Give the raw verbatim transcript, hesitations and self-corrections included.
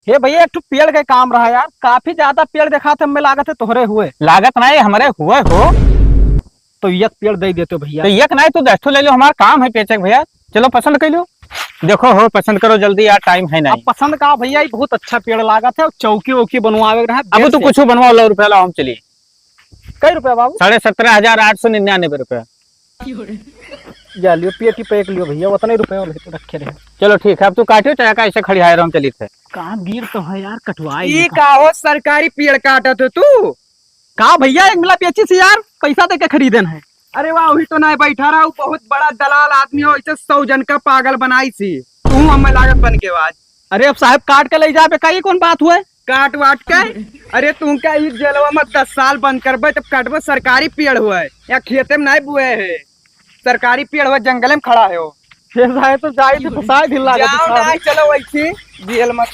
हे भैया, एक ठो पेड़ के काम रहा यार, काफी ज्यादा पेड़ देखात है, हमें लागत है तोहरे हुए। लागत नहीं, हमरे हुए हो। तो एक पेड़ दे देते भैया। तो एक नहीं, तू दस ठो ले लो, हमार काम है पेचे के भैया। चलो पसंद कर लो। देखो हो, पसंद करो जल्दी यार, टाइम है नहीं। अब पसंद का भैया, ये बहुत अच्छा पेड़ लागत है, चौकी वौकी बनवावे के रहा, अब बेड तू से। कुछ बनवाओ, लो रुपया लाओ, हम चलिए। कई रुपया बाबू? साढ़े सत्रह हजार आठ सौ निन्यानवे रुपया। जा लियो, पेटी पैक लियो भैया, उतने रुपये और रखे रहे। चलो ठीक है, अब तू काटियो, चाहे का ऐसे खड़ी हायर हम चलित है। कहाँ गिर तो है यार, कटवाई ई निकाल। का हो, सरकारी पेड़ काटत हो तू? का भैया, एक मिला पेची से यार, पैसा दे के खरीदन है। अरे वाह, वही तो नहीं बैठा रहा, वो बहुत बड़ा दलाल आदमी हो, इसे सौ जन का पागल बनाई सी। तू हमें लागत बन के आज। अरे अब साहब काट के ले जाबे का, ये कौन बात हुए? काट वाट के? अरे तुमका ई जेलवा में दस साल बंद करबे तब काटबे, सरकारी पेड़ हुए या खेते में नहीं बुए है, सरकारी पेड़ हुए जंगले में खड़ा है हो। हे साहब तो जाई थी फुसाई ढील लागत जाओ साहब। ना, चलो वैसे जेल में